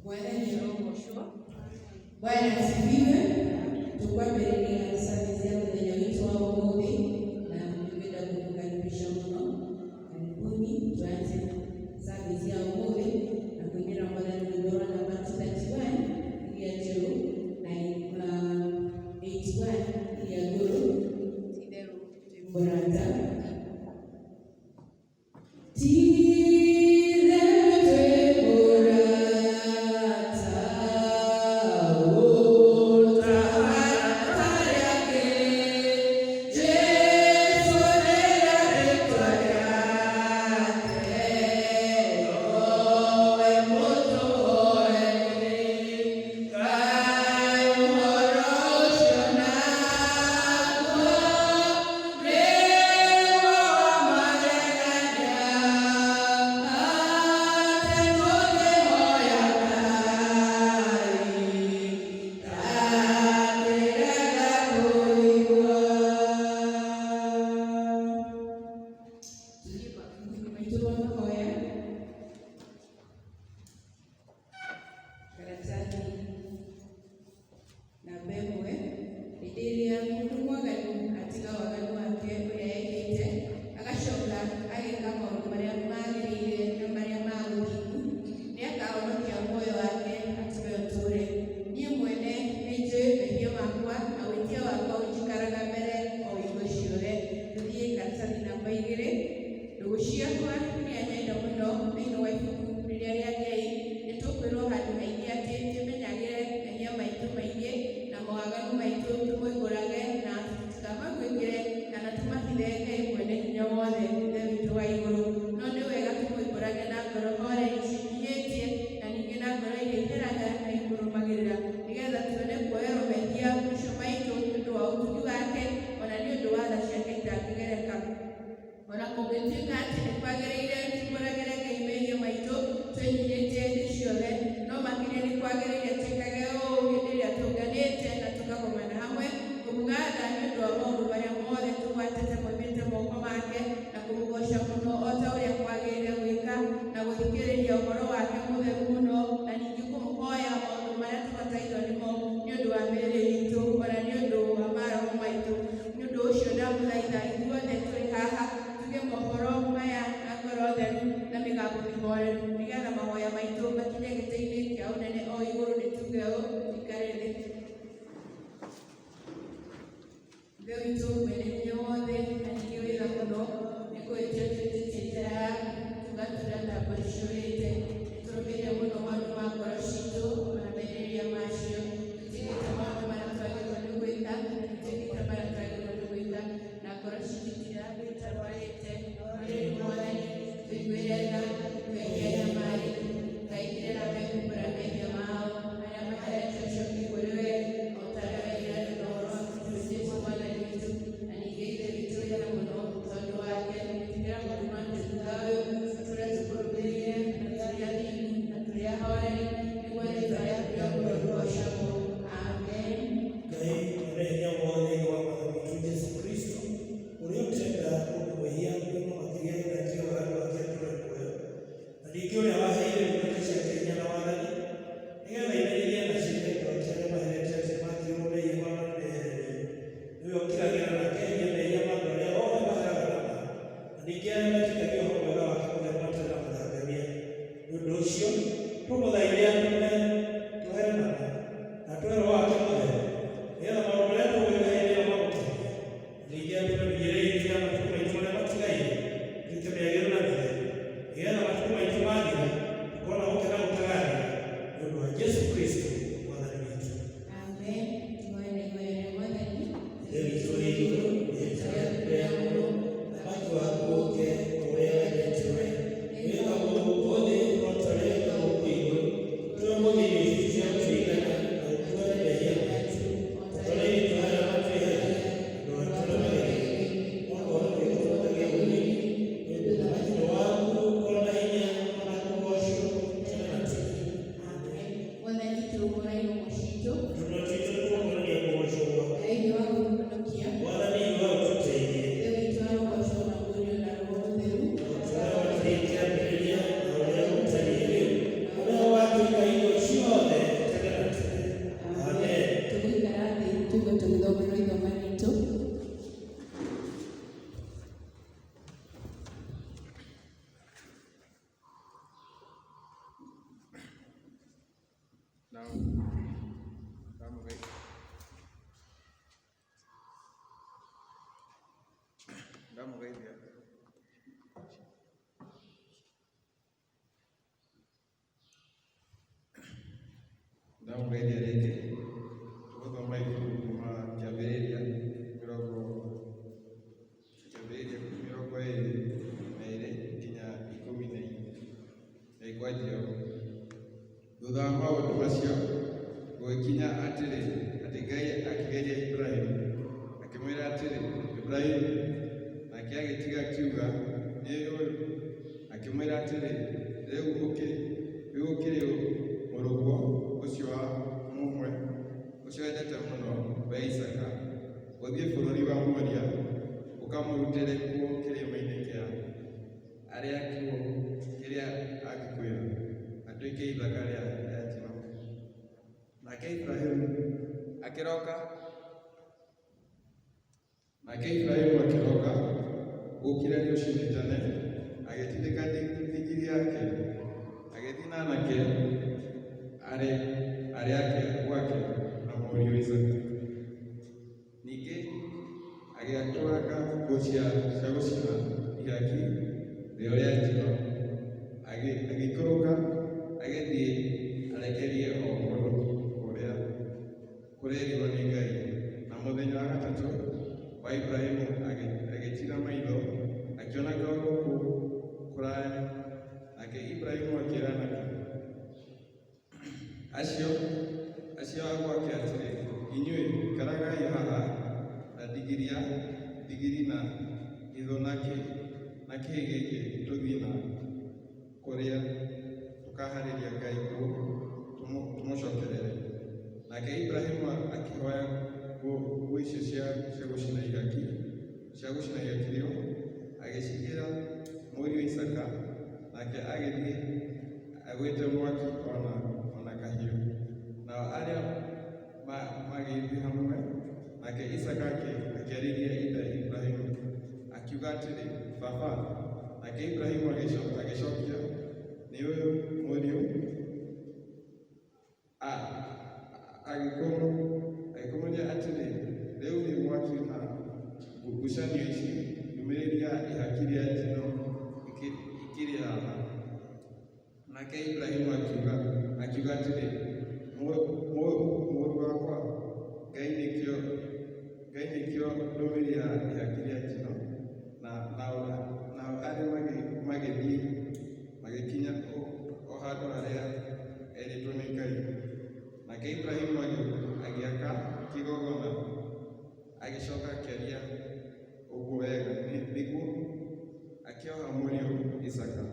Mwathani arogocwo. Bwana asifiwe. Tukwambĩrĩria service ya mũthenya witũ wa ũmũthĩ na nĩngwenda kũmũkaribisha mũno. Karibuni tuanze service ya ũmũthĩ na kũinĩra Mwathani rwĩmbo rwa namba 231 iria njerũ na 81 iria ngũrũ. Ti-itherũ twĩ mũrata. Karatathi namba ĩmwe, hĩndĩ ĩrĩa mũndũ mwaganu atiga waganu wake ũrĩa ekĩte, agacoka ageka maũndũ marĩa magĩrĩire na marĩa ma ũthingu, nĩakahonokia muoyo wake atũme ũtũũre. Niĩ mwene nĩnjũĩ mehia makwa, na wĩtia wakwa ũnjikaraga mbere o hingo ciothe. Tũthiĩ karatathi namba igĩrĩ. Ndũgũ ciakwa iria nyenda mũno thĩinĩ wa ibuku rĩrĩa rĩa Ngai, nĩ tũkwĩrwo handũ haingĩ atĩ twĩmenyagĩre mehia maitũ maingĩ na mawaganu maitũ tũmoimbũrage na tũtikamaguĩkĩre kana tũmahithe Ngai mwene hinya wothe Ithe witũ wa igũrũ. No nĩ wega tũmoimbũrage na ngoro horeri ciĩnyihĩtie na ningĩ na ngoro iria iheraga na ikũrũmagĩrĩra nĩgetha tuone kuoherwo mehia macio maitũ nĩ ũndũ wa ũtugi wake ona nĩ ũndũ wa tha ciake itangĩgereka. Ona kũngĩtuĩka atĩ nĩ kwagĩrĩire tumbũragĩre Ngai mehia maitũ twĩnyihĩtie hĩndĩ ciothe, no makĩria nĩ kwagĩrĩire twĩkage ũũ hĩndĩ ĩrĩa tũnganĩte na tũkagomana hamwe kũmũgatha nĩ ũndũ wa maũndũ marĩa mothe tũgwatĩte moimĩte moko make na kũmũgoca mũno o ta ũrĩa kwagĩrĩire gwĩka na gũthikĩrĩria ũhoro wake mũtheru mũno na ningĩ kũmũhoya maũndũ marĩa tũbatairwo nĩmo nĩ ũndũ wa mĩĩrĩ itũ ona nĩ ũndũ wa maroho maitũ. Nĩ ũndũ ũcio ndamũthaitha ithuothe tũrĩ haha tuge mohoro maya na ngoro theru na mĩgambo mĩhoreru nĩgetha mahoya maitũ makinye gĩtĩ-inĩ kĩa ũnene o igũrũ. Nĩ tuge ũũ, tũikare thĩ. Ithe witũ mwene hinya wothe na ningĩ wĩ tha mũno, nĩ kũhĩtia twĩtĩtie njĩra yaku tũgatura ta mbũri ciũrĩte. Nĩtũrũmĩrĩire mũno maũndũ ma ngoro citũ ona merirĩria macio. Tũtiĩkĩte maũndũ marĩa twagĩrĩirwo nĩ gwĩka, na tũtiĩkĩte marĩa twagĩrĩirwo nĩ gwĩka, na ngoro citũ itiratarwarĩte. No rĩrĩ Mwathani, tũiguĩre tha, tweherie nyamarĩ, Ngai rĩrĩa mekumbũra mehia mao, arĩa maherete ũcoki kũrĩ we, o ta ũrĩa werire andũ na ũhoro waku Jesu Mwathani witũ, na ningĩ Ithe witũ wĩ tha mũno, tondũ wake, ĩtĩkĩra gũtũma thutha ũyũ tũtũre tũkũrũmĩrĩire, na tũrĩ athingu, na tũrĩ ahoreri, nĩguo rĩĩtwa rĩaku rĩamũre rĩgoocagwo. Amen. Ngai mwene hinya wothe Ithe wa Mwathani witũ Jesu Kristo, ũrĩa ũtenda mũndũ mwĩhia kuuma makĩria endete waganu wake atũũre muoyo, na ningĩ ũrĩa waheire ndungata ciake hinya na wathani, nĩgetha imenyithie na ciĩre andũ ake arĩa maherete atĩ nĩmakirĩrwo mehia mao na nĩmehererio. Nĩwe ũkiragĩra na akeheria mehia ma andũ arĩa othe maheraga na ma, na ningĩ arĩa metĩkagia ũhoro mwega wake mũtheru matarĩ na mathangania. Nĩ ũndũ ũcio, tũmũthaithe atũme tũhere na ma, na atũhe Roho wake mũtheru, nĩgetha maũndũ marĩa tũgwĩka hĩndĩ ĩno mamũkenie. Ningĩ atũme mĩthiĩre iitũ ya matukũ maitũ marĩa matigaire ĩtuĩke mĩagĩrĩru na mĩtheru, nĩgetha matukũ maitũ mathira tũkona gũkena gũtagathira, nĩ ũndũ wa Jesu Kristo Mwathani witũ. Amen. Tuhoe na ihoya rĩa Mwathani. Ithe witũ ũrĩ igũrũ, rĩĩtwa rĩaku rĩamũrwo, ũthamaki waku ũũke, o ũrĩa wendete we, wĩkagwo gũkũ thĩ o ta ũrĩa wĩkagwo kũu igũrũ. Tũhe Ndamũgeithia. Ndamũgeithia rĩngĩ. Tũgũthoma ibuku kuma Kĩambĩrĩria mĩrongo Kĩambĩrĩria 22 nginya 14 kwanjia ũũ. Thutha wa maũndũ macio gũgĩkinya atĩrĩ, atĩ Ngai akĩgeria Ibrahimu, akĩmwĩra atĩrĩ, "Ibrahimu!" Nake agĩtiga akiuga, "Nĩ ũyũ." Akĩmwĩra atĩrĩ, "Rĩu ũkĩrĩ mũrũguo ũcio wa mũmwe, ũcio wendete mũno, wee Isaaka, ũthiĩ bũrũri wa Moria, ũkamũrutĩre kuo kĩrĩma-inĩ kĩa arĩa kuo kĩrĩa angĩkwĩra, atuĩke ithaka rĩa njino." Nake Ibrahimu akĩroka Nake Ibrahimu akĩroka gũkĩra rũciinĩ tene, agĩtindĩka ndigiri yake, agĩthiĩ na anake arĩa ake gwake na mũriũ Isaaka. Ningĩ agĩatũranga ngũ cia gũcina ihaki rĩo rĩa njino, agĩikũrũka agĩthiĩ arekereirie o kũndũ kũrĩa kũrerirwo nĩ Ngai. Na mũthenya wa gatatũ wa Ibrahimu agĩtiira maitho, akĩona kaũndũ kũraya. Nake Ibrahimu akĩĩra anake acio a gwake atĩrĩ, "Inyuĩ ikaragai haha na ndigiri na itũ na kĩĩ gĩkĩ tũthiĩ na kũrĩa tũkahaarĩria Ngai kuo tũmũcookerere." Nake Ibrahimu akĩhoya ngũ icio cia gũcina ihaki rĩo, agĩcigĩra mũriũ Isaaka, nake agĩthiĩ agwĩte mwaki o na kahiũ. Nao arĩa magĩthiĩ hamwe nake Isaaka akĩarĩria ithe Ibrahimu, akiuga atĩrĩ, "Baba." Nake Ibrahimu agĩcookia, "Nĩ ũyũ, mũriũ." Agĩkũmũria atĩrĩ, "Rĩu nĩ mwaki na ngucanio ici, ndũmĩrĩri ya ihaki rĩa njino ĩkĩrĩ haha?" Nake Ibrahimu akiuga atĩrĩ, "Mũrũ wakwa, Ngai nĩkĩo ndũmĩrĩri ya ihaki rĩa njino." Nao arĩa magĩthiĩ magĩkinya o handũ harĩa eerĩtwo nĩ Ngai. Nake Ibrahimu agĩaka kĩgongona, agĩcooka akĩaria ũguo wega nĩguo akĩoha mũriũ Isaaka,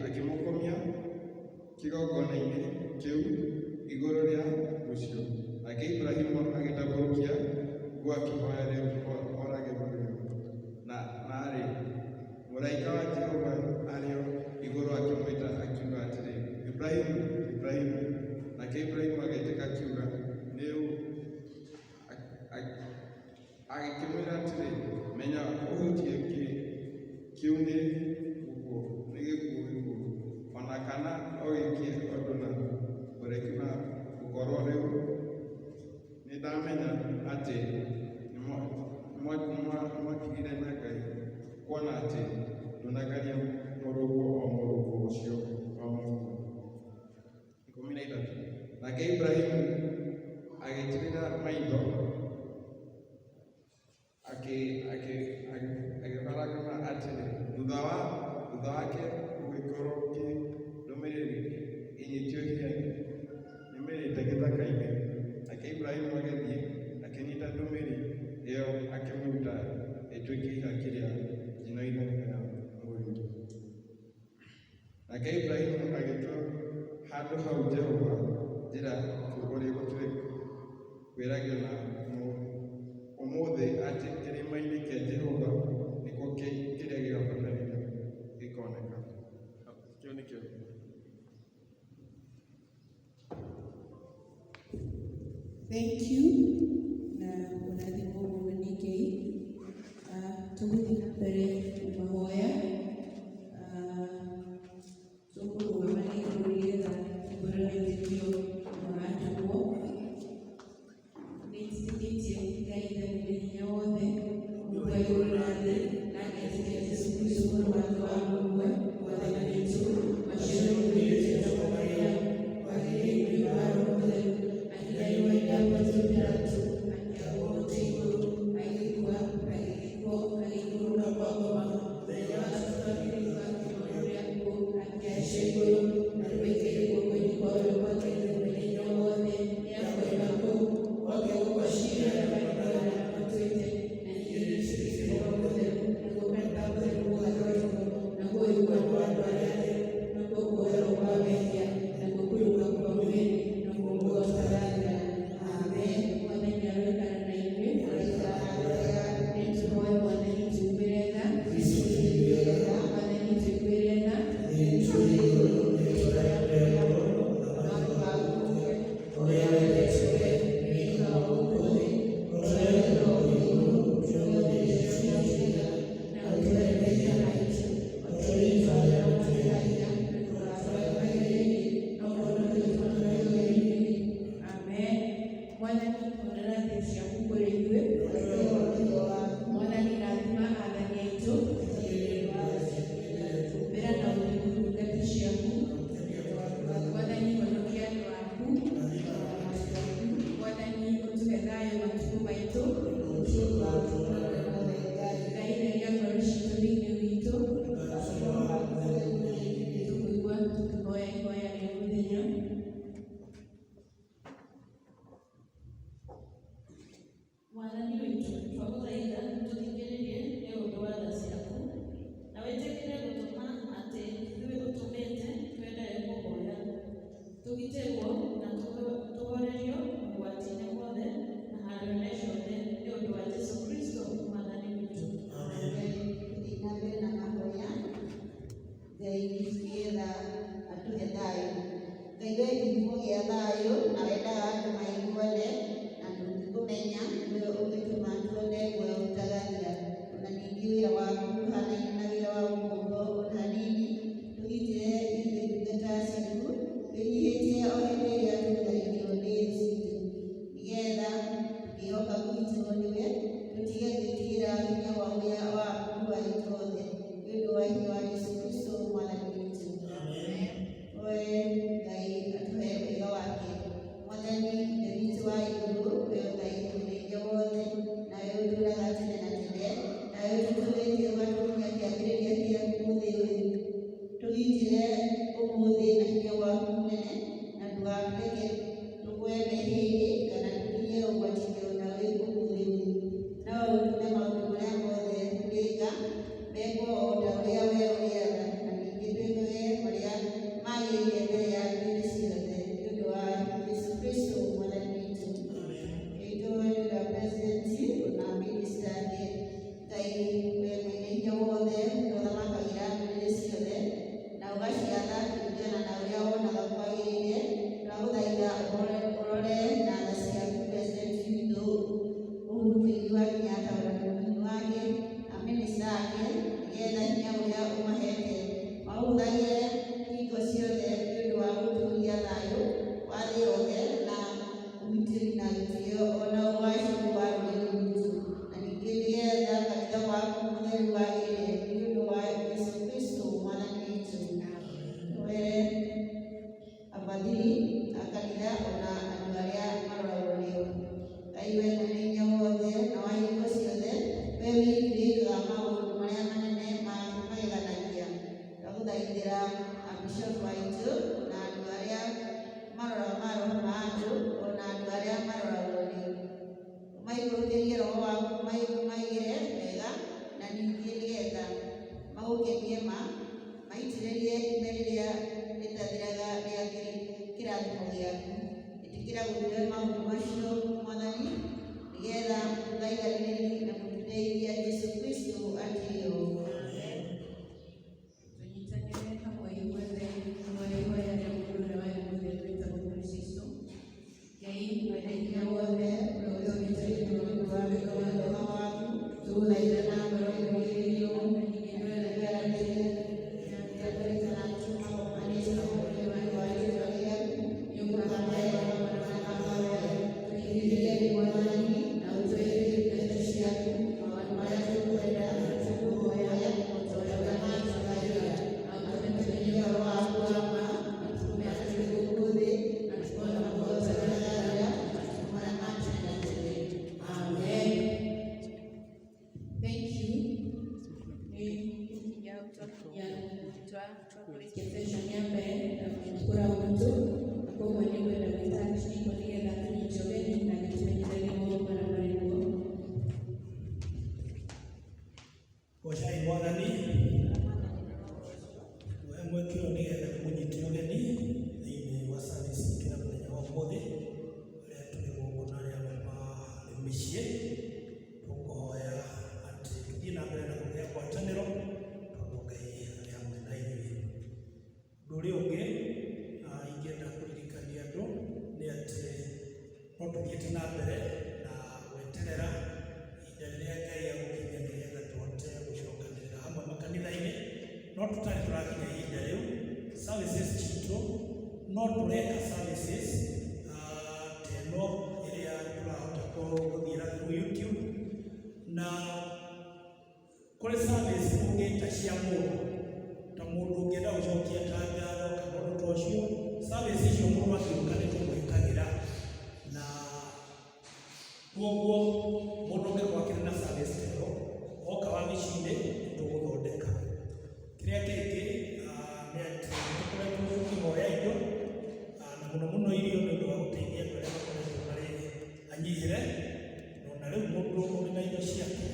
akĩmũkomia kĩgongona-inĩ kĩu igũrũ rĩa ngũ. Nake Ibrahimu agĩtambũrũkia nguo akĩhooya rĩu orage mũriũ. Na rĩ, mũraika wa Jehova arĩ o igũrũ akĩmwĩta akiuga atĩrĩ, "Ibrahimu, Ibrahimu!" Nake Ibrahimu agĩĩtĩka akiuga, "Nĩ ũũ." Agĩkĩmwĩra atĩrĩ, "Menya ũhutie kĩu nĩ gĩkuũ gĩkuũ, o na kana ũgĩĩke ũndũ na ũremi na gũkorwo rĩu nĩndamenya atĩ nĩmwatigire na Ngai, kuona atĩ ndũnakaria mũrũguo o mũrũguo ũcio wa mũmwe." 13. Nake Ibrahimu agĩtiirĩra maitho, agĩbaragana atĩrĩ, thutha wake gũgĩkorwo kĩ ndũmĩrĩri ĩnyitio yumĩrĩte gĩthaka-inĩ. Nake Ibrahimu agĩthiĩ akĩnyiita ndũmĩrĩri ĩyo akĩmĩruta ĩtuĩke ihaki rĩa njino ithaka ya mũriũ. Nake Ibrahimu agĩtua handũ hau Jehova Njĩra kiugo gũtirĩ kwĩragio na ũmũthĩ atĩ kĩrĩma-inĩ kĩa Jehova nĩkuo kĩrĩa gĩgabatarĩka gĩkoneka. Kĩu nĩkĩo. Thank you na ũrathimwo mũno nĩ Ngai. Tũgũthiĩ na mbere na mahoya. Tũkũrũgama na igũrũ nĩgetha Ũmũthĩ na hinya waku mũnene, na ndũgatũreke tũgwe mehia-inĩ kana tũkinye ũgwati-inĩ ona ũrĩkũ ũmũthĩ ũyũ. No ũtũme maũndũ marĩa mothe tũrĩka mekwo o ta ũrĩa we ũrĩenda, na ningĩ twĩkage marĩa magĩrĩire mbere yaku hĩndĩ ciothe, nĩ ũndũ wa Jesũ Kristũ Mwathani witũ. Ĩtũũre nĩ ũndũ wa President na minister ake. Ngai we mwene hinya wothe, ũrĩa ũthamakagĩra ndũrĩrĩ ciothe na ũgaciatha kũringana na ũrĩa wonaga kwagĩrĩire, twagũthaitha ũrore na tha ciaku President witũ Uhuru Muigai wa Kenyatta ona mũnini wake na minister ake, nĩgetha hinya ũrĩa ũmahete maũhũthagĩre hingo ciothe nĩ ũndũ wa gũtũũria thayũ wa thĩ yothe na ũgitĩri na gĩtĩo ona ũgaacĩru wa rũrĩrĩ rwitũ, na ningĩ nĩgetha kanitha waku mũtheru wagĩrĩre, nĩ ũndũ wa Jesũ Kristũ Mwathani witũ. Tũhoere abathiri a kanitha ona andũ arĩa maroragwo nĩo. Ngai we mwene hinya wothe na wa hingo ciothe, we wiki wĩkaga maũndũ marĩa manene mageganagia, twagũthaithĩra abishopu aitũ na andũ arĩa maroraga maroho ma andũ ona andũ arĩa maroragwo nĩo. Ũmaikũrũkĩrie roho waku maigĩre wega, na ningĩ nĩgetha magũkenie ma maitĩrĩrie ime rĩrĩa rĩtathiraga rĩa kĩrathimo gĩaku. Ĩtĩkĩra gũtũhe maũndũ macio Mwathani, nĩgetha mũthaithanĩrĩri na mũtũteithia Jesũ Kristũ atĩĩo. Tũnyitanĩre hamwe ithuothe hamwe ihoya rĩa mũndũ ũrĩa warĩ mũtheru wĩtagwo Francisco. Ngai mwene hinya wothe, ũrĩa ũtũmĩte nĩ ũndũ wa wega wa roho waku, tũgũthaitha na ngoro ĩmũgĩrĩrio na ningĩ Amen. Thank you. Nĩ gũkinya twakinya twakũrĩkia session ya mbere na kũhingũra gwitũ, na koguo nĩ ngwenda gwĩta Archdeacon nĩgetha atũnyite ũgeni na agĩtũmenyithagie maũndũ marĩa marĩ kuo. Gocai Mwathani. We mwĩkĩrwo nĩgetha mũnyite ũgeni thĩinĩ wa service itũ ya mũthenya wa ũmũthĩ, arĩa tũrĩ gũkũ na arĩa marĩ mĩciĩ. Tũkũhoya atĩ tũthiĩ na mbere na kũgĩa ngwatanĩro tondũ Ngai arĩ hamwe na ithuĩ. Ũndũ ũrĩa ũngĩ ingĩenda kũririkania andũ nĩ atĩ no tũthiĩte na mbere na gweterera ihinda rĩrĩa Ngai egũkinyia nĩgetha tũhote gũcokanĩrĩra hamwe makanitha-inĩ, no tũtarĩ tũrakinya ihinda rĩu, services citũ no tũreka services ta ĩno ĩrĩa tũrahota gũthiĩra through YouTube, na kũrĩ service ũngĩta cia mũndũ, ta mũndũ ũngĩenda gũcokia ta ngatho kana ũndũ ta ũcio, service icio mũndũ akĩũka nĩ tũmwĩkagĩra, na koguo mũndũ ũngĩkorwo akĩrĩ na service ta ĩyo oka wabici-inĩ nĩ tũgũthondeka. Kĩrĩa kĩngĩ nĩ atĩ nĩ tũkoretwo tũkĩhoya indo, na mũno mũno irio, nĩ ũndũ wa gũteithia andũ arĩa makoretwo marĩ anyihĩre, na ona rĩu mũndũ ũrĩ na indo ciake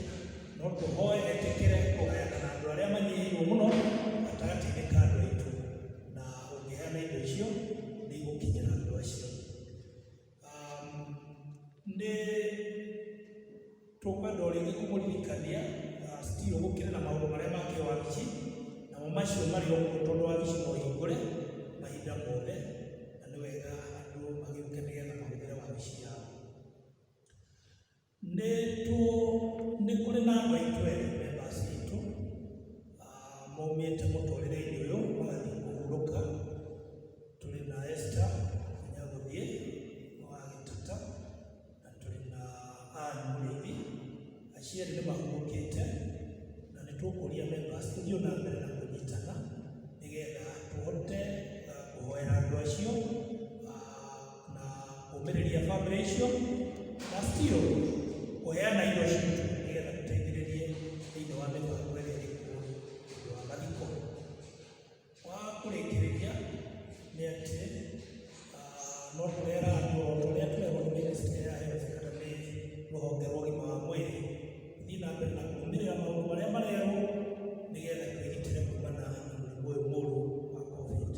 no tũhoe etĩkĩre kũgayana na andũ arĩa manyihĩirwo mũno gatagatĩ-inĩ ka andũ aitũ, na ũngĩheana indo icio nĩ igũkinyĩra andũ acio. Nĩ tũkwenda o rĩngĩ kũmũririkania still gũkĩrĩ na maũndũ marĩa ma kĩwabici, namo macio marĩ o kuo tondũ wabici no hingũre mahinda mothe, na nĩ wega andũ magĩũke nĩgetha mahũthĩre wabici yao. Nĩ kũrĩ na andũ aitũ erĩ, members aitũ, maumĩte mũtũrĩre-inĩ ũyũ magathiĩ kũhurũka. Tũrĩ na Esther Nyagũthiĩ wa Gĩtata na tũrĩ na Ann Mũrĩithi. Acio erĩ nĩ mahurũkĩte, na nĩ tũkũria members tũthiĩ na mbere na kũnyitana nĩgetha tũhote kũhoera andũ acio na kũũmĩrĩria bamĩrĩ icio, na still kũheana indo citũ nĩgetha tũteithĩrĩrie thĩinĩ wa mĩbango ĩrĩa ĩrĩ kuo nĩ ũndũ wa mathiko. Wa kũrĩkĩrĩria Makĩria nĩ atĩ no tũrera andũ o ũrĩa tũrerwo nĩ ministry ya health kana nĩ rũhonge rwa ũgima wa mwĩrĩ thiĩ na mbere na kũrũmĩrĩra maũndũ marĩa marerwo nĩgetha twĩgitĩre kumana na mũrimũ ũyũ mũũru wa COVID.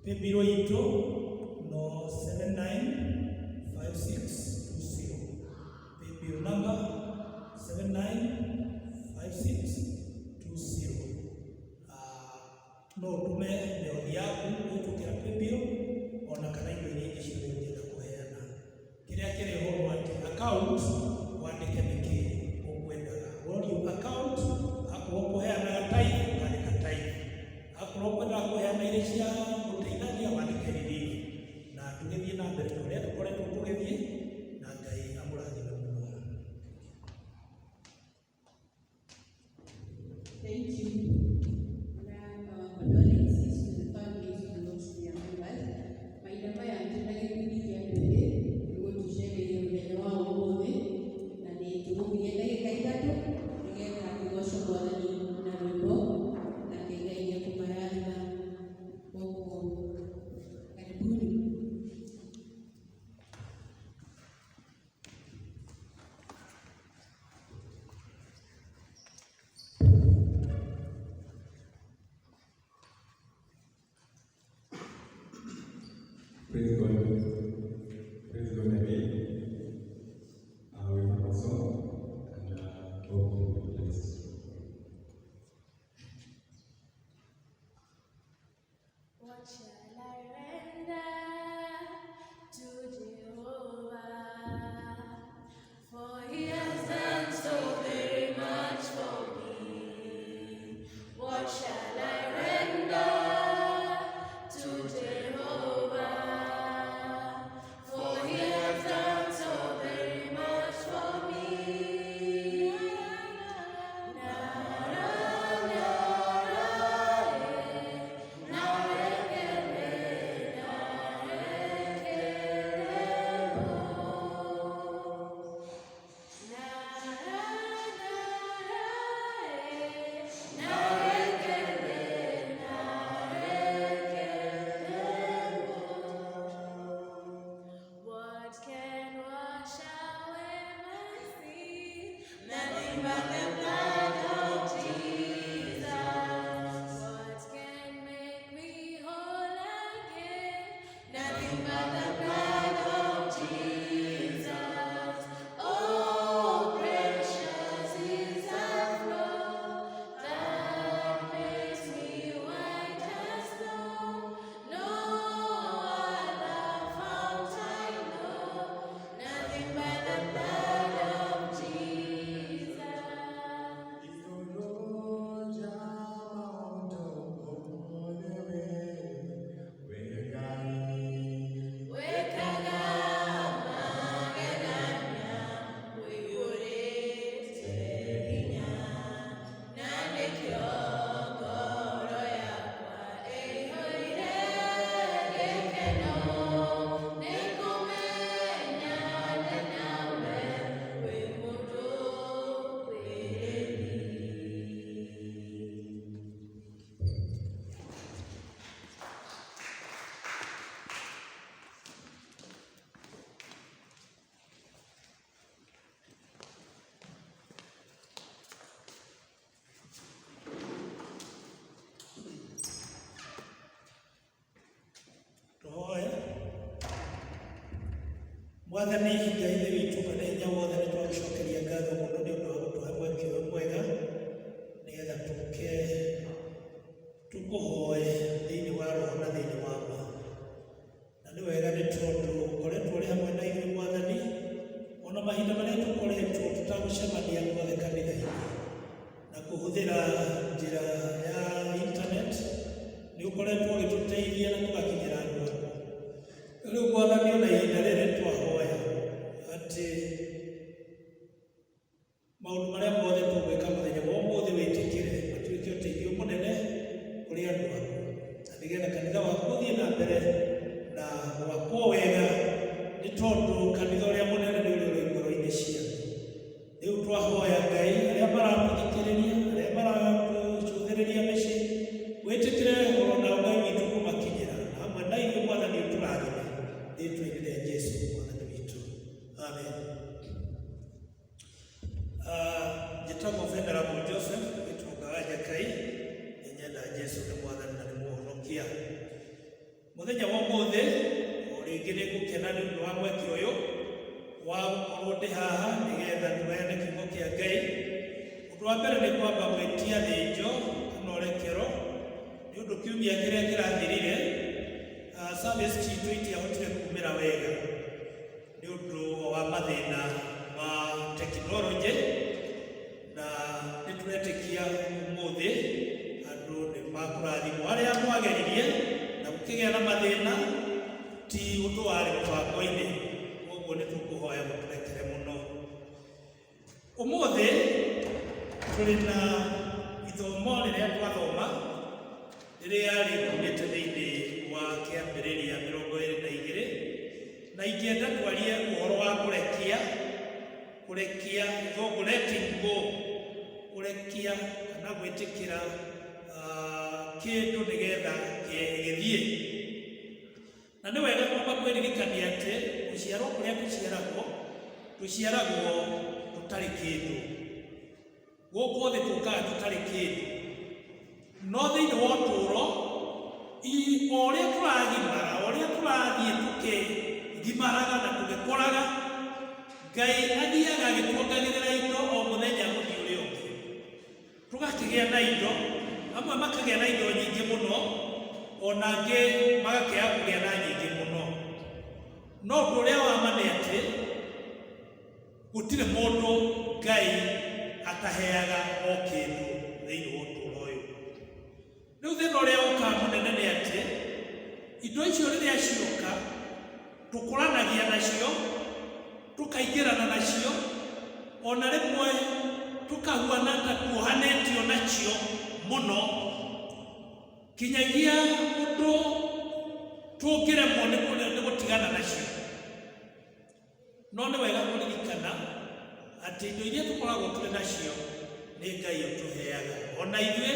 Paybill itũ no 795620. Paybill number 795620. No ũtũme mĩhothi yaku kũhĩtũkĩra paybill ona kana indo iria ingĩ ciothe ũngĩenda kũheana. Kĩrĩa kĩrĩ ho nĩ atĩ account wandĩke nĩkĩ ũkwendaga. Worio account, akorwo ũkũheanaga tithe ũkandĩka tithe, akorwo ũkwendaga kũheana iria cia gũteithania wandĩke relief, na tũgĩthiĩ na mbere ta ũrĩa tũkoretwo tũgĩthiĩ, na Ngai amũrathime mũno. Thank you. Na our condolences to the families who lost their members. Mahinda maya twĩna gĩkundi kĩa andũ ethĩ tũgũtũcereria mũthenya wa ũmũthĩ na nĩ tũgũkinyia ndagĩka 3 nĩgetha tũgoce Mwathani na rwĩmbo nake Ngai nĩekũmarathima. Koguo karibuni. Praise God. Praise God again. We have a song and hope you will be blessed. What shall I render to Jehovah? For he has done so very much for me. What shall I render to Jehovah? For he has done so very much for me. Na, na, na, na, na, What can wash away my sin? Nothing but the blood of Jesus. What can make me whole again? Nothing but the blood of Jesus. Oh, precious is the flow that makes me white as snow. No other fount I know, nothing but the blood of Jesus. Igũrũ maũndũ ũmũthĩ wĩ Ngai. Wĩkaga magegania ũiyũrĩte hinya, na nĩkĩo ngoro yakwa ĩiyũire gĩkeno. Nĩngũmenya ndĩ nawe wĩ mũndũ wĩrĩri. Tũhoe. Mwathani Ngai Ithe witũ mwene hinya wothe, nĩ twagũcokeria ngatho mũno nĩ ũndũ wa gũtũhe mweke ũyũ mwega nĩgetha tũke tũkũhoe thĩinĩ wa roho na thĩinĩ wa ma. Na nĩ wega nĩ tondũ ũkoretwo ũrĩ hamwe na ithuĩ Mwathani, ona mahinda marĩa tũkoretwo tũtagũcemania guothe kanitha-inĩ na kũhũthĩra njĩra ya internet, nĩ ũkoretwo ũgĩtũteithia na tũgakinyĩra andũ aku. Rĩu Mwathani, ona ihinda rĩrĩ twahoya atĩ maũndũ marĩa mothe tũgwĩka mũthenya wa ũmũthĩ wĩtĩkĩre matuĩke ũteithio mũnene kũrĩ andũ aku, na nĩgetha kanitha waku Muthenya wa ũmũthĩ o rĩngĩ nĩ ngũkena nĩ ũndũ wa mweke ũyũ wa gũkorwo ndĩ haha nĩgetha tũgayane kiugo kĩa Ngai. Ũndũ wa mbere nĩ kwamba gwĩtia thĩnjo kana ũrekero nĩ ũndũ kiumia kĩrĩa kĩrathirire service citũ itiahotire kumĩra wega nĩ ũndũ wa mathĩna ma tekinoronjĩ, na nĩ tũretĩkia ũmũthĩ andũ nĩ makũrathimwo. Arĩa mwageririe na gũkĩgĩa na mathĩna ti ũndũ warĩ mũbango-inĩ, koguo nĩ tũkũhoya mũtũrekere mũno. Ũmũthĩ tũrĩ na ithomo rĩrĩa twathoma rĩrĩa rĩkumĩte thĩinĩ wa Kĩambĩrĩria 22, na ingĩenda twarie ũhoro wa kũrekia, kũrekia gĩthũngũ letting go, kũrekia kana gwĩtĩkĩra kĩndũ nĩgetha gĩthiĩ. Na nĩ wega kwamba kwĩririkania atĩ gũciarwo kũrĩa tũciaragwo, tũciaragwo tũtarĩ kĩndũ. Gũkũ thĩ tũkaga tũtarĩ kĩndũ, no thĩinĩ wa ũtũũro o ũrĩa tũragimara, o ũrĩa tũrathiĩ tũkĩgimaraga na tũgĩkũraga, Ngai athiaga agĩtuongagĩrĩra indo o mũthenya mũthiĩ ũrĩa ũngĩ. Tũgakĩgĩa na indo, amwe makagĩa na indo nyingĩ mũno, ona angĩ magakĩaga kũgĩa na nyingĩ mũno. No ũndũ ũrĩa wa ma nĩ atĩ gũtirĩ mũndũ Ngai ataheaga o kĩndũ thĩinĩ wa ũtũũro ũyũ. Rĩu thĩna ũrĩa ũkaga mũnene nĩ atĩ indo icio rĩrĩa cioka tũkũranagia nacio, tũkaingĩrana nacio, ona rĩmwe tũkahuana ta tuohanĩtio nacio mũno kinyagia ũndũ tũngĩremwo nĩ gũtigana nacio. No nĩ wega kũririkana atĩ indo iria tũkoragwo tũrĩ nacio nĩ Ngai ũtũheaga. Ona ithuĩ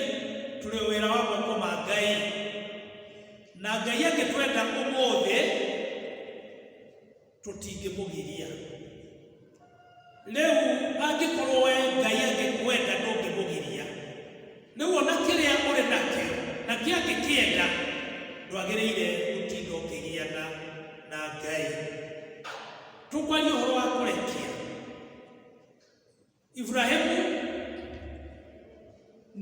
tũrĩ wĩra wa moko ma Ngai, na Ngai angĩtwenda ũmũthĩ tũtingĩmũgiria. Rĩu angĩkorwo we Ngai angĩkwenda ndũngĩmũgiria, rĩu ona kĩrĩa ũrĩ nakĩo na kĩa angĩkĩenda ndwagĩrĩire gũtinda ũkĩgiana na Ngai. Tũkwaria ũhoro wa kũrekia. Ibrahimu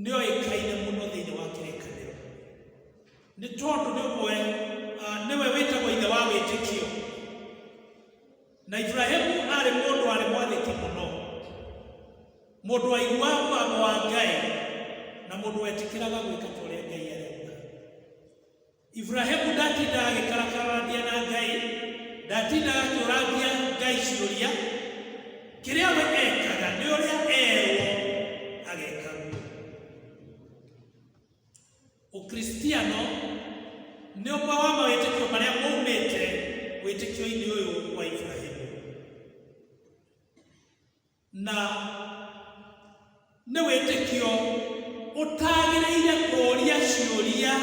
nĩoĩkaine mũno thĩinĩ wa kĩrĩkanĩro nĩ tondũ nĩ ũmwe nĩwe wĩtagwo ithe wa wĩtĩkio. Na Ibrahimu arĩ mũndũ warĩ mwathĩki mũno, mũndũ waiguaga mũgambo wa Ngai na mũndũ wetĩkĩraga gwĩka ta ũrĩa Ngai arauga. Ibrahimu ndatindaga agĩkarakarania na Ngai, ndatindaga akĩũrangia Ngai ciũria. Kĩrĩa we ekaga nĩ ũrĩa erwo ageka guo. Ũkristiano nĩ ũmwe wa mawĩtĩkio marĩa maumĩte wĩtĩkio-inĩ ũyũ wa Ibrahimu, na nĩ wĩtĩkio ũtagĩrĩire kũũria ciũria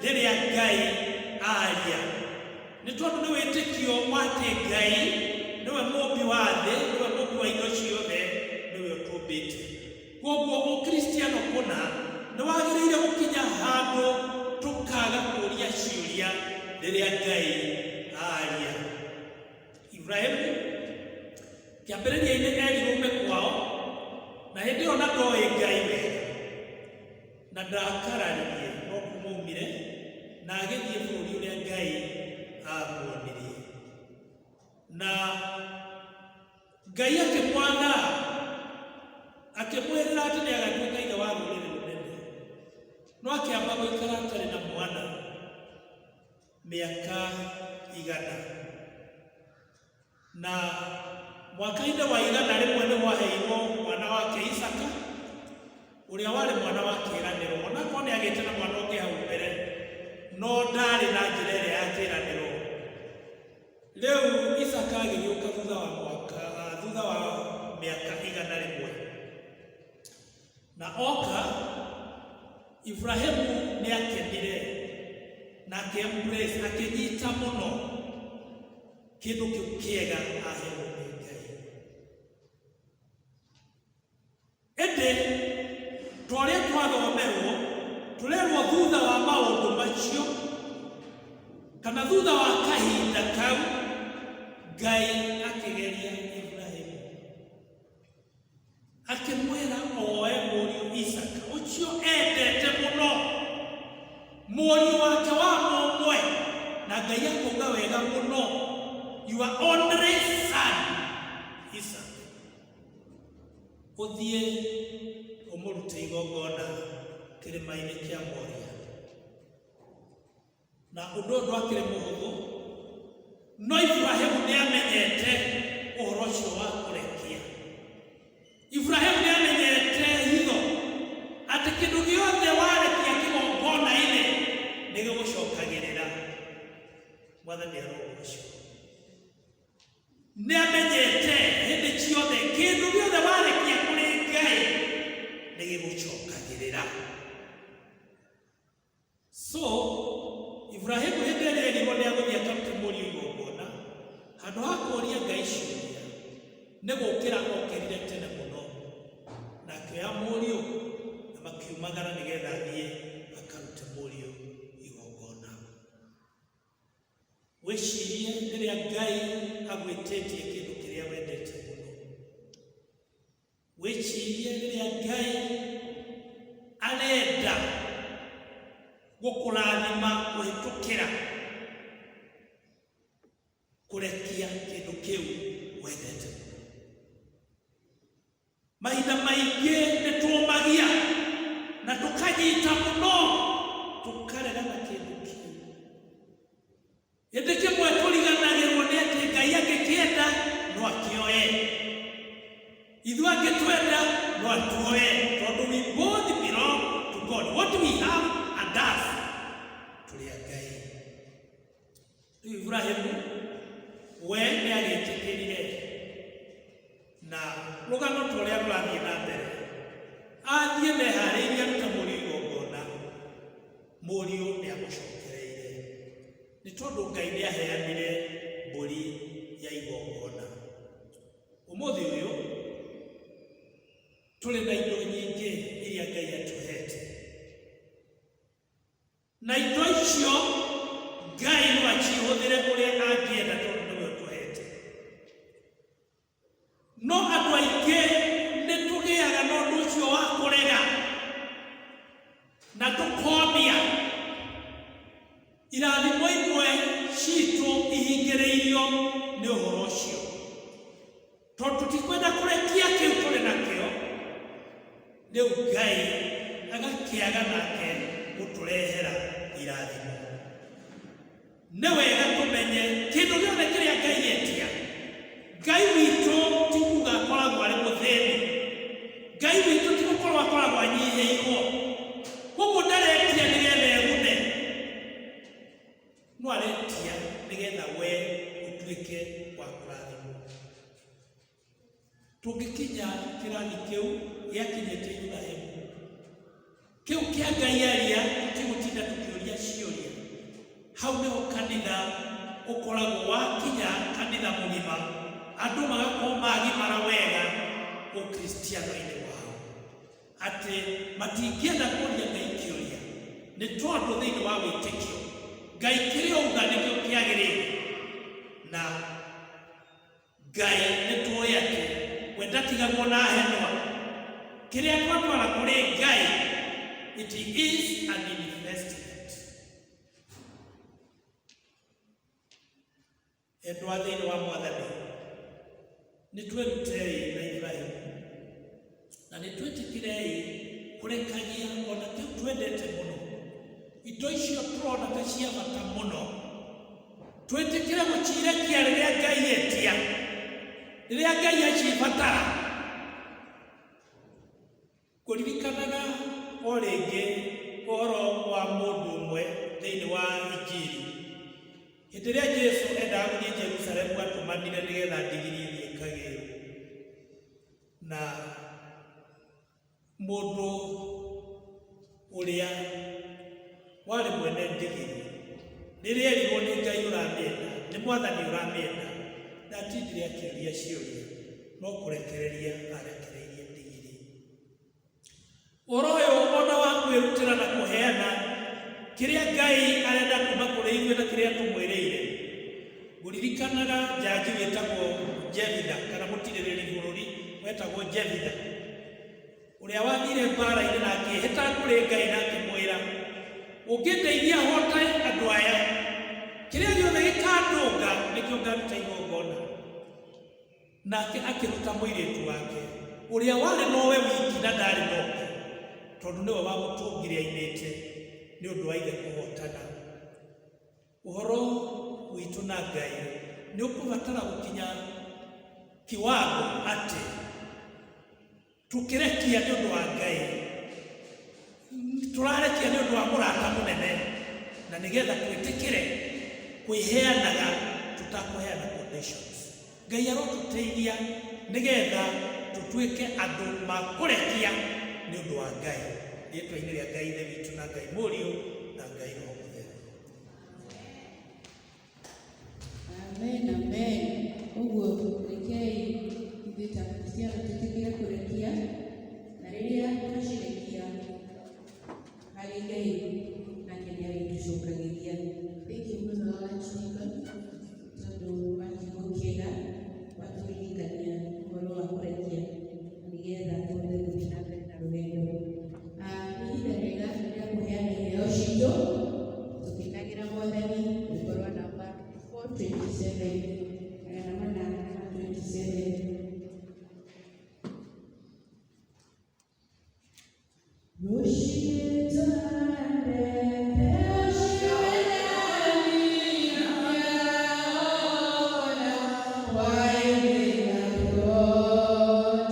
rĩrĩa Ngai aria, nĩ tondũ nĩ wĩtĩkio wa atĩ Ngai nĩwe mũmbi wa thĩ, nĩwe mũmbi wa indo ciothe, nĩwe ũtũmbĩte. Koguo ũkristiano kũna nĩ wagĩrĩire gũkinya handũ tũkaga kũũria ciũria rĩrĩa Ngai aria. Ibrahimu kĩambĩrĩria-inĩ erirwo ume kwao, na hĩndĩ ĩyo na ndoĩ Ngai wega na ndakararirie, no kuma aumire na agĩthiĩ bũrũri ũrĩa Ngai amuonirie. Na Ngai akĩmwatha akĩmwĩrĩra atĩ nĩ agatuĩka ithe wa rũrĩrĩ rũnene, no akĩamba gũikara atarĩ na mwana mĩaka 100. Na mwaka-inĩ wa 101 nĩ gwaheirwo mwana wake Isaka, ũrĩa warĩ mwana wa kĩĩranĩro. Onakorwo nĩ agĩte na mwana ũngĩ hau mbere, no ndarĩ na njĩra ĩrĩa ya kĩĩranĩro. Rĩu Isaka agĩgĩũka thutha wa mwaka, thutha wa mĩaka 101. Na oka Ibrahimu nĩ akenire na akĩ-embrace, akĩnyita mũno kĩndũ kĩu kĩega aheirwo nĩ Ngai. Ĩndĩ ta ũrĩa twathomerwo, tũrerwo thutha wa maũndũ macio Kana thutha wa kahinda kau, Ngai akĩgeria Ibrahimu, akĩmwĩra oe mũriũ Isaka ũcio endete mũno, mũriũ wake wa mũmwe, na Ngai akauga wega mũno, "Your only son Isaac, ũthiĩ ũmũrute igongona kĩrĩma-inĩ kĩa Moria." Na ũndũ ũyũ ndwakĩrĩ mũhũthũ, no Ibrahimu nĩ amenyete ũhoro ũcio wa kũrekia. Ibrahimu nĩ amenyete hitho atĩ kĩndũ gĩothe warekia kĩgongona-inĩ nĩ gĩgũcokagĩrĩra. Mwathani arogocwo. Nĩ amenyete hĩndĩ ciothe kĩndũ gĩothe warekia kũrĩ Ngai nĩ gĩgũcokagĩrĩra. So Ibrahimu hĩndĩ ĩrĩa erirwo nĩ agũthiĩ akarute mũriũ igongona, handũ ha kũũria Ngai ciũria, nĩ gũkĩra okĩrire tene mũno na akĩoya mũriũ na makiumagara nĩgetha athiĩ akarute mũriũ igongona. Wĩcirie rĩrĩa Ngai agwĩtĩtie kĩndũ kĩrĩa wendete mũno. Wĩcirie rĩrĩa Ngai arenda gũkũrathima kũhĩtũkĩra kũrekia kĩndũ kĩu wendete mũno. Mahinda maingĩ nĩ tũmagia na tũkanyita mũno, tũkaregana kĩndũ kĩu. Hĩndĩ kĩmwe tũriganagĩrwo nĩ atĩ Ngai angĩkĩenda no akĩoye, ithuĩ angĩtwenda no atuoye, tondũ we both belong to God. What we have and us, tũrĩ a Ngai. Rĩu Ibrahimu we nĩ agĩtĩkĩrire, na rũgano ta ũrĩa rũrathiĩ na mbere, athiĩ meharĩirie arute mũriũ igongona, mũriũ nĩ amũcokereire, nĩ tondũ Ngai nĩ aheanire mbũri ya igongona. Ũmũthĩ ũyũ tũrĩ na indo nyingĩ iria Ngai atũhete, na indo icio Ngai no acihũthĩre ũrĩa angĩenda, tondũ nĩwe ũtũhete. No andũ aingĩ nĩ tũgĩaga na ũndũ ũcio wa kũrega na tũkomia. Irathimo imwe citũ ihingĩrĩirio nĩ ũhoro ũcio, tondũ tũtikwenda kũrekia kĩu tũrĩ nakĩo. Rĩu Ngai agakĩaga nake gũtũrehera irathimo. Nĩ wega tũmenye kĩndũ gĩothe kĩrĩa Ngai etia. Ngai witũ ti kuga akoragwo arĩ mũthĩni, Ngai witũ ti gũkorwo akoragwo anyihĩirwo, koguo ndaretia nĩgetha egune, no aretia nĩgetha we ũtuĩke wa kũrathimwo. Tũngĩkinya kĩrathi kĩu gĩakinyĩte Ibrahimu, kĩu kĩa Ngai aria, tũtigũtinda tũkĩũria ciũria. Hau nĩho kanitha ũkoragwo wakinya, kanitha mũgima, andũ magakorwo magimara wega ũkristiano-inĩ wao, atĩ matingĩenda kũria Ngai kĩũria, nĩ tondũ thĩinĩ wa wĩtĩkio Ngai kĩrĩa auga nĩkĩo kĩagĩrĩire. Na Ngai nĩ tũĩ atĩ we ndatigagwo na henwa. Kĩrĩa twatwara kũrĩ Ngai, it is an investment. Endwa thĩinĩ wa Mwathani, nĩ twĩrutei na Ibrahimu na nĩ twĩtĩkĩrei kũrekagia ona kĩu twendete mũno, indo icio tũrona ta cia bata mũno, twĩtĩkĩre gũcirekia rĩrĩa Ngai etia, rĩrĩa Ngai acibatara. Kũririkanaga o rĩngĩ ũhoro wa mũndũ ũmwe thĩinĩ wa Injiri, hĩndĩ ĩrĩa Jesu endaga gũthiĩ Jerusalemu, atũmanire nĩgetha ndigiri ĩthiĩ ĩkagĩrwo. Na mũndũ ũrĩa warĩ mwene ndigiri, rĩrĩa erirwo nĩ Ngai ũramĩenda, nĩ Mwathani ũramĩenda, ndatindire akĩũria ciũria, no kũrekereria arekereirie ndigiri. Ũhoro ũyũ ona wa kwĩrutĩra na kũheana kĩrĩa Ngai arenda kuma kũrĩ ithuĩ na kĩrĩa tũmwĩrĩte. Ndirikanaga njanji wĩtagwo Jevitha kana mũtirĩrĩri bũrũri wetagwo Jevitha, ũrĩa wathire mbara-inĩ na akĩĩhĩta kũrĩ Ngai na akĩmwĩra, ũngĩndeithia hote andũ aya, kĩrĩa gĩothe gĩkandũnga nĩkĩo ngaruta igongona. Nake akĩruta mũirĩtu wake ũrĩa warĩ nowe wiki na ndarĩ noke, tondũ nĩwe wamũtũngire ainĩte nĩ ũndũ wa ithe kũhotana. Ũhoro witũ na Ngai nĩ ũkũbatara gũkinya kiwango atĩ tũkĩrekia nĩ ũndũ wa Ngai, tũrarekia nĩ ũndũ wa mũrata mũnene, na nĩgetha twĩtĩkĩre kwĩheanaga tũtakũheana conditions. Ngai arotũteithia nĩgetha tũtuĩke andũ makũrekia nĩ ũndũ wa Ngai. Rĩtwa-inĩ rĩa Ngai Ithe witũ na Ngai Mũriũ na Ngai Roho Mũtheru. Amen, amen. Ũguo rekei ithuĩ ta Akristiano twĩtĩkĩre kũrekia, na rĩrĩa twacirekia harĩ Ngai, nake nĩ arĩtũcokagĩria. Thank you mũno Archdeacon tondũ wa kiugo kĩega watũririkania ũhoro wa kũrekia nĩgetha tũhote gũthiĩ na mbere na rũgendo. Nĩ ihinda rĩega rĩa kũheana iheo citũ tũkĩinagĩra Mwathani rwĩmbo rwa namba 427, 427. Rũciĩ tũhande mbeũ cia wendani na hwaĩ-inĩ naguo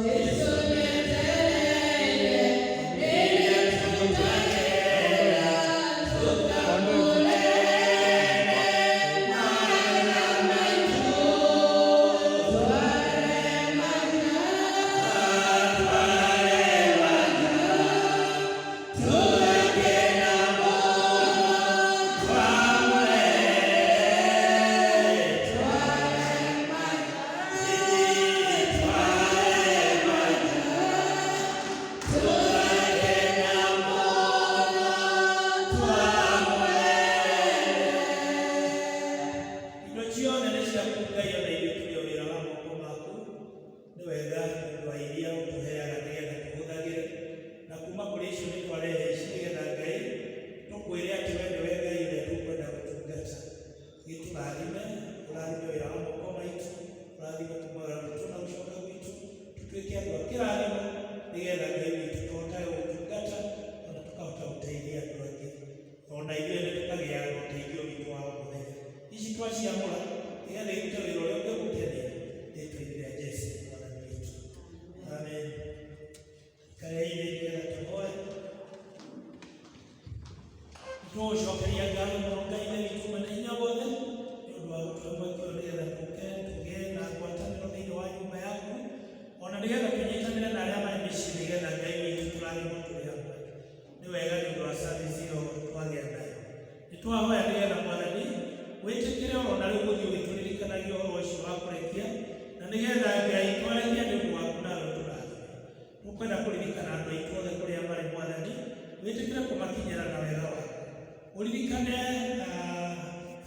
Jesũ nĩetereire rĩrĩa tũkageera tũkamũrehere magetha maitũ tware maka tware maka tũgakena mũno twamũrehere tware maka tware maka tũgakena mũno twamũrehere. Indo ciothe nĩ ciaku Ngai, ona ithuĩ tũrĩ o wĩra wa moko maku. Nĩ wega nĩ ũndũ wa iria ũtũheaga nĩgetha tũhũthagĩre, na kuma kũrĩ icio nĩ twarehe ici nĩgetha Ngai tũkwĩre atĩ we nĩwe Ngai ũrĩa tũkwenda gũtungata. Gĩtũrathime, ũrathime wĩra wa moko maitũ, ũrathime kumagara gwitũ na gũcoka gwitũ, tũtuĩke andũ a kĩrathimo nĩgetha Ngai witũ tũhotage gũtungata ona tũkahota gũteithia andũ angĩ, ona ithuĩ nĩ tũkagĩaga na ũteithio witũ wa o mũthenya. Ici twaciamũra nĩgetha irute wĩra ũrĩa ũngĩgũkenia rĩtwa-inĩ rĩa Jesũ Mwathani witũ. Amen. Ikarei thĩ nĩgetha tũhoe. Tũgũcokeria ngatho mũno Ngai Ithe witũ mwene hinya wothe nĩ ũndũ wa gũtũhe mweke ũyũ nĩgetha tũke tũgĩe na ngwatanĩro thĩinĩ wa nyũmba yaku, ona nĩgetha tũnyitanĩre na arĩa marĩ mĩciĩ nĩgetha Ngai witũ tũrathimwo tũrĩ hamwe. Nĩ wega nĩ ũndũ wa service ĩyo twagĩa nayo. Nĩ twahoya nĩgetha Mwathani wĩtĩkĩre ona rĩu gũthiĩ ũgĩtũririkanagia ũhoro ũcio wa kũrekia, na nĩgetha Ngai twarekia nĩ ũndũ waku nawe ũtũrathime. Tũkwenda kũririkana andũ aitũ othe kũrĩa marĩ Mwathani, wĩtĩkĩre kũmakinyĩra na wega waku. Ũririkane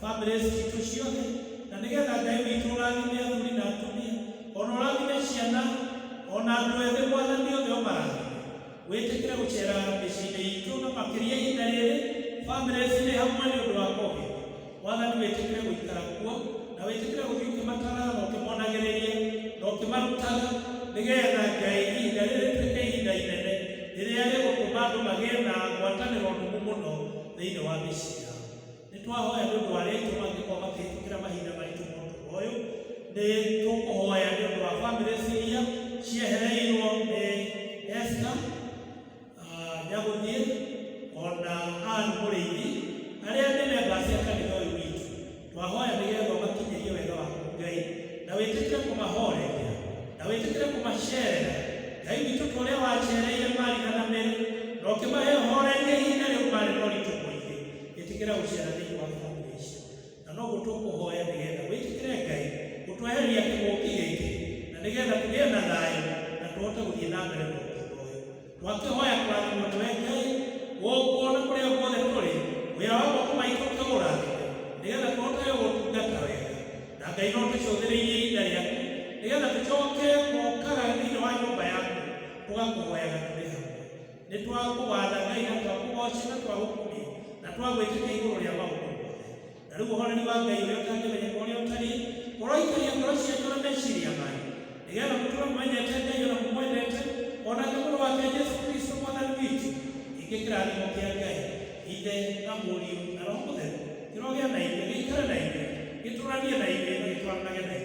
families citũ ciothe, na nĩgetha Ngai witũ ũrathime athuri na atumia, ona ũrathime ciana, ona andũ ethĩ Mwathani othe ũmarathime. Wĩtĩkĩre gũcera mĩciĩ-inĩ itũ na makĩria ihinda rĩrĩ families irĩ hamwe nĩ ũndũ wa COVID. Mwathani wĩtĩkĩre gũikara kuo na wĩtĩkĩre gũthiĩ ũkĩmataraga na ũkĩmonagĩrĩria na ũkĩmarutaga nĩgetha Ngai ihinda rĩrĩ rĩtuĩke ihinda inene rĩrĩa rĩgũtũma andũ magĩe na ngwatanĩro nũmu mũno thĩinĩ wa mĩciĩ yao. Nĩ twahoya nĩ ũndũ wa arĩa aitũ mangĩkorwo makĩhĩtũkĩra mahinda maritũ mũno ũyũ, nĩ tũkũhoya nĩ ũndũ wa families iria ciehereirwo nĩ Esther Nyagũthiĩ ona Ann Mũrĩithi arĩa nĩ members a kanitha ũyũ witũ. Twahoya nĩgetha ũmakinyĩrie wega waku Ngai, na wĩtĩkĩre kũmahoreria na wĩtĩkĩre kũmacerera Ngai witũ ta ũrĩa wacereire Maritha na Mary na ũkĩmahe ũhoreria ihinda rĩu marĩ na ũritũ mũingĩ. Ĩtĩkĩra gũcera thĩinĩ wa family icio, na noguo tũkũhoya nĩgetha wĩtĩkĩre Ngai gũtwehereria kĩng'ũki gĩkĩ, na nĩgetha tũgĩe na thayũ na tũhote gũthiĩ na mbere na ũtũũro ũyũ. Twakĩhoya kũrathimwo nĩwe Ngai gũkũ na kũrĩa guothe tũrĩ, wĩra wa moko maitũ ũkĩũrathime nĩgetha tũhotage gũtungata wega. Na Ngai no tũcũthĩrĩirie ihinda rĩaku nĩgetha tũcoke gũkaga thĩinĩ wa nyũmba yaku tũgakũhoyaga tũrĩ hamwe. Nĩ twakũgatha Ngai na twakũgoca na twagũkumia na twagwĩtĩkia igũrũ rĩa maũndũ mothe. Na rĩu ũhoreri wa Ngai ũrĩa ũtangĩmenyeka ũrĩa ũtariĩ ũroikaria ngoro cianyu na meciria manyu nĩgetha mũtũre mũmenyete Ngai ona mũmwendete onake mũrũ wake Jesũ Kristo Mwathani witũ. Ningĩ kĩrathimo kĩa Ngai Ithe na Mũriũ na Roho Mũtheru kĩrogĩa na ithuĩ, gĩikare na ithuĩ, gĩtũranie na ithuĩ na gĩtwaranage na ithuĩ.